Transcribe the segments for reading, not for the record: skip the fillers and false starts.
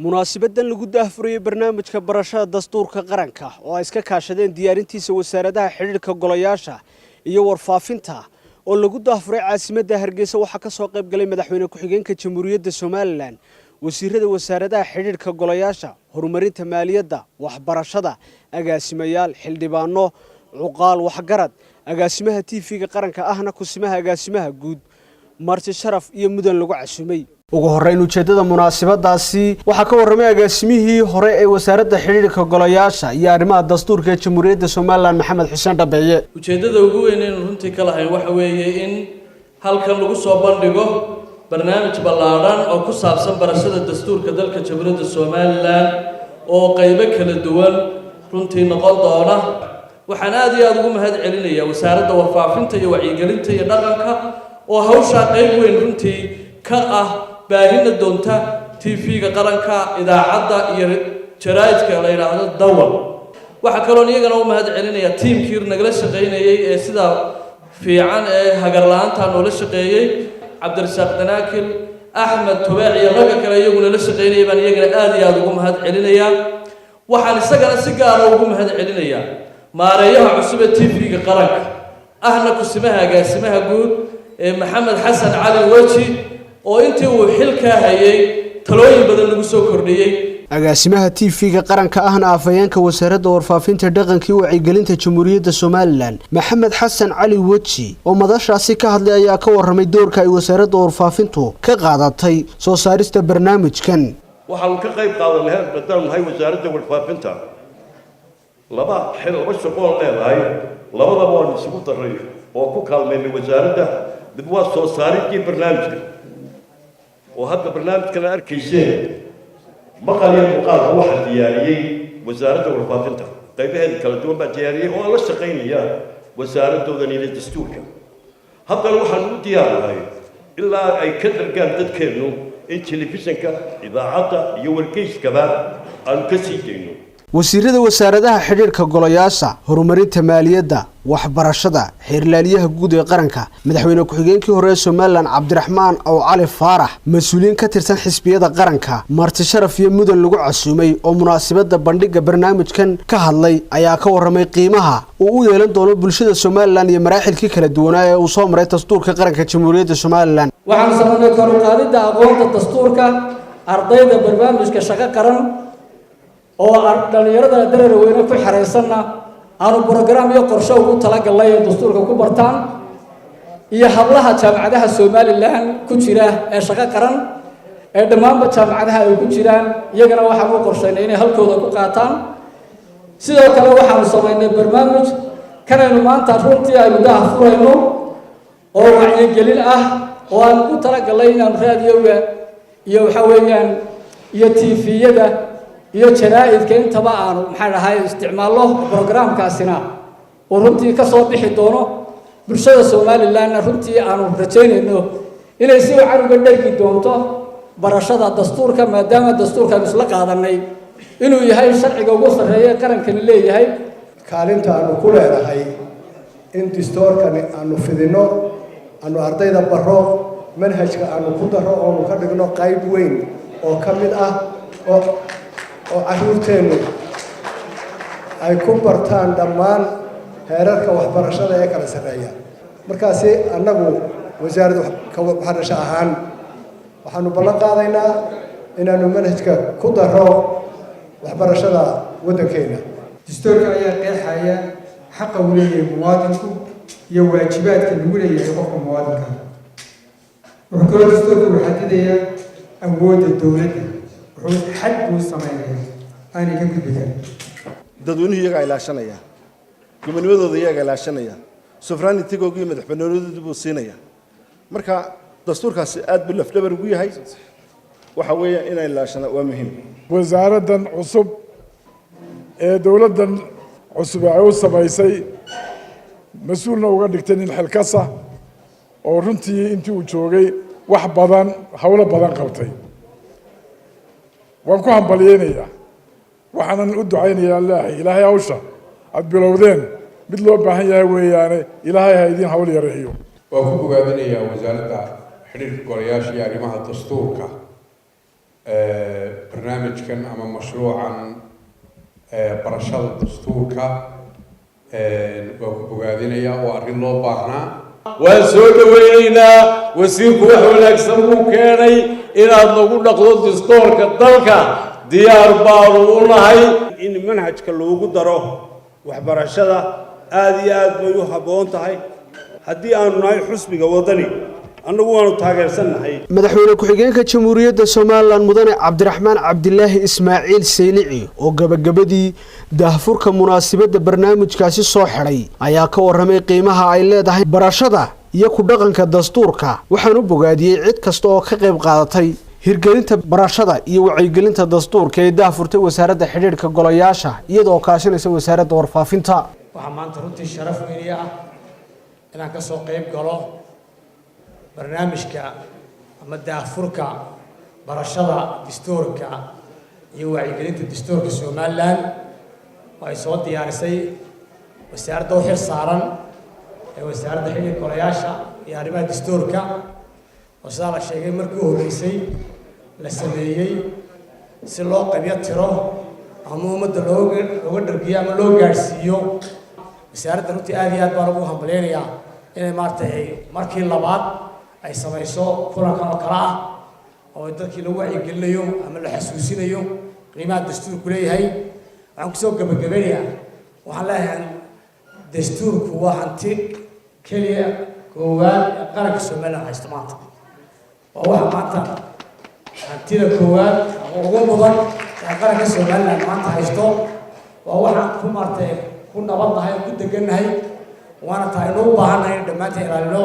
Munaasibadan lagu daahfurayay barnaamijka barashada dastuurka qaranka oo ay iska kaashadeen diyaarintiisa wasaaradaha xidhiidhka golayaasha iyo warfaafinta oo lagu daahfuray caasimadda Hargeysa, waxaa ka soo qayb galay madaxweyne ku-xigeenka Jamhuuriyadda Somaliland, wasiirada wasaaradaha xidhiidhka golayaasha, horumarinta maaliyadda, waxbarashada, agaasimayaal, xildhibaano, cuqaal, waxgarad, agaasimaha TV-ga qaranka ahna kusimaha agaasimaha guud, marti sharaf iyo mudan lagu casumay. Ugu horreyn, ujeeddada munaasabadaasi waxaa ka warramay agaasimihii hore ee wasaaradda xidhiidhka golayaasha iyo arrimaha dastuurka ee Jamhuuriyadda Somaliland, Maxamed Xuseen Dhabeeye. Ujeeddada ugu weyn aynu runtii ka lahayn waxa weeye in halkan lagu soo bandhigo barnaamij ballaadhan oo ku saabsan barashada dastuurka dalka Jamhuuriyadda Somaliland oo qaybo kala duwan runtii noqon doona. Waxaan aad iyo aada ugu mahad celinayaa Wasaaradda Warfaafinta iyo Wacyigelinta iyo Dhaqanka oo hawshaa qayb weyn runtii ka ah, baahina doonta TV-ga qaranka, idaacadda iyo jaraa'idka la yidhaahdo Dawan. Waxaa kaloon iyagana u mahad celinayaa tiimkii nagala shaqaynayay ee sida fiican ee hagar la-aanta noola shaqeeyey, Cabdirasaaq Danaakil, Axmed Tubeec iyo ragga kale iyaguna la shaqaynayay baan iyagana aad iyo aada ugu mahad celinayaa. Waxaan isagana si gaara ugu mahad celinayaa maareeyaha cusub ee TV-ga qaranka ahna kusimaha agaasimaha guud ee Maxamed Xasan Cali Weji oo intii uu xilkaa hayay talooyin badan lagu soo kordhiyey. Agaasimaha TV-ga qaranka ahna afhayeenka Wasaaradda Warfaafinta, Dhaqanka iyo Wacyigelinta Jamhuuriyadda Somaliland, Maxamed Xasan Cali Weji, oo madashaasi ka hadlay ayaa ka warramay doorka ay wasaaradda warfaafintu ka qaadatay soo saarista barnaamijkan. Waxaanu ka qayb qaadanay haddaan nahay Wasaaradda Warfaafinta laba xil, laba shaqoon leedahay, labadaba waanu isugu darray oo ku kaalmaynay wasaaradda. Mid waa soo saaridii barnaamijka oo hadda barnaamijkan aad arkayseen maqal iyo muuqaalka waxaa diyaariyey Wasaaradda Warfaafinta, qaybaheeda kala duwan baa diyaariyey oo aan la shaqaynaya wasaaradoodan iyo dastuurka. Haddana waxaan u diyaarnahay ilaa ay ka dhargaan dadkeennu in telefishinka, idaacadda iyo wargeyskaba aanu ka sii dayno. Wasiirada wasaaradaha xidhiidhka golayaasha, horumarinta maaliyadda, waxbarashada, xeerlaaliyaha guud ee qaranka, madaxweyne ku-xigeenkii hore ee Somaliland Cabdiraxmaan Aw Cali Faarax, mas-uuliyiin ka tirsan xisbiyada qaranka, marti sharaf iyo mudan lagu casuumay oo munaasabadda bandhigga barnaamijkan ka hadlay ayaa ka warramay qiimaha uu u yeelan doono bulshada Somaliland iyo maraaxilkii kala duwanaa ee uu soo maray dastuurka qaranka Jamhuuriyadda Somaliland. Waxaanu samaynay kor u qaadidda aqoonta dastuurka ardayda barnaamijka Shaqo Qaran oo dhallinyarada Darar Weyne ku xeraysanna aanu program iyo qorshe ugu talagalnay ee dastuurka ku bartaan, iyo hablaha jaamacadaha Somaliland ku jira ee Shaqo Qaran ee dhammaanba jaamacadaha ay ku jiraan, iyagana waxaanu u qorshaynay inay halkooda ku qaataan. Sidoo kale waxaanu samaynay barnaamij kanaynu maanta runtii aynu daha furayno oo wacyigelin ah oo aan ugu talagalnay inaanu raadiyoga iyo waxa weeyaan iyo TV-yada iyo jaraa'idka intaba aanu, maxaa dhahay, isticmaalno. Programkaasina uu runtii ka soo bixi doono bulshada Somalilandna runtii aanu rajaynayno inay si wacan uga dhergi doonto barashada dastuurka, maadaama dastuurka aynu isla qaadanay inuu yahay sharciga ugu sarreeya ee qarankani leeyahay. Kaalinta aanu ku leenahay in distoorkani aanu fidinno, aanu ardayda baro, manhajka aanu ku darro oonu ka dhigno qayb weyn oo ka mid ah oo carruurteennu ay ku bartaan dhammaan heerarka waxbarashada ee kala sarreeya. Markaasi annagu wasaaradda waxbarasho ahaan waxaanu ballan qaadaynaa inaanu manhajka ku daro waxbarashada waddankeenna. Dastuurka ayaa qeexaya xaqa uu leeyahay muwaadinku iyo waajibaadka lagu leeyahay qofka muwaadinka. Wuxuu kaloo dastuurka uu xadidayaa awoodda dowladda, wuxuu xad buu sameynaya aanay ka gudbi karin. Dadweynuhu iyagaa ilaashanaya gobonimadooda, iyagaa ilaashanaya sovereignty-googa iyo madaxbanaanidooda buu siinaya. Marka dastuurkaasi aad buu lafdhabar ugu yahay. Waxa weeye inay ilaashana waa muhiim. Wasaaraddan cusub ee dowladdan cusub ay u samaysay, mas-uulna uga dhigtay nin xilkasa oo runtii intii uu joogay wax badan, howlo badan qabtay, waan ku hambalyeynayaa, waxaanan u ducaynayaa Ilaahay, Ilaahay hawsha aada bilowdeen mid loo baahan yahay weeyaane, Ilaahay ha idiin hawl yareeyo. Waan ku bogaadinayaa Wasaaradda Xidhiirka Golayaasha iyo Arrimaha Dastuurka barnaamijkan. Barnaamijkan ama mashruucan barashada dastuurka waa ku bogaadinayaa, oo arrin loo baahnaa. Waan soo dhoweynaynaa. Wasiirku wax wanaagsan buu keenay. Inaad nagu dhaqdo dastuurka dalka diyaar baanu u nahay. In manhajka loogu daro waxbarashada aada iyo aad bay u habboon tahay. Haddii aanu nahay xisbiga Waddani, annagu waanu taageersannahay. Madaxweyne ku-xigeenka Jamhuuriyadda Somaliland, Mudane Cabdiraxmaan Cabdilaahi Ismaaciil Saylici, oo gabagabadii daahfurka munaasabadda barnaamijkaasi soo xidhay, ayaa ka warramay qiimaha ay leedahay barashada iyo ku dhaqanka dastuurka. Waxaan u bogaadiyey cid kasta oo ka qayb qaadatay hirgelinta barashada iyo wacyigelinta dastuurka ee daahfurtay Wasaaradda Xidhiidhka Golayaasha, iyadoo kaashanaysa Wasaaradda Warfaafinta. Waxaa maanta runtii sharaf weyni ah inaan ka soo qayb galo barnaamijka ama daahfurka barashada dastuurka iyo wacyigelinta dastuurka Somaliland oo ay soo diyaarisay wasaaradda u xil saaran ee Wasaaradda Xilliga Golayaasha iyo Arrimaha Dastuurka, oo sidaa la sheegay markii u horreysay la sameeyey si loo qabyo tiro ama ummadda looga dhargiyo ama loo gaadhsiiyo. Wasaaradda runtii aad iyo aad baan ugu hambalyaynayaa inay maaragtay ay markii labaad ay samayso kulankan oo kale ah, oo dadkii lagu wacyigelinayo ama la xasuusinayo qiimaha dastuurku leeyahay. Waxaan kusoo gabagabeynayaa, waxaan leeyahay, dastuurku waa hanti keliya koowaad ee qaranka Somaliland haysto maanta. Waa waxa maanta hantida koowaad ama ugu mudan ee qaranka Somaliland maanta haysto. Waa waxaan ku maartay ku nabadnahay oo ku degannahay, waana tahay inuu u baahannahay in dhammaanteen ilaalino.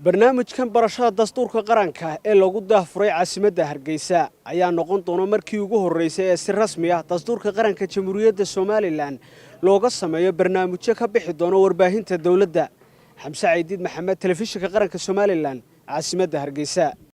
Barnaamijkan barashada dastuurka qaranka ee lagu daahfuray caasimadda Hargeysa ayaa noqon doona markii ugu horreysay ee si rasmi ah dastuurka qaranka Jamhuuriyadda Somaliland looga sameeyo barnaamijyo ka bixi doona warbaahinta dowladda. Xamse Caydiid Maxamed, Telefishinka Qaranka Somaliland, caasimadda Hargeysa.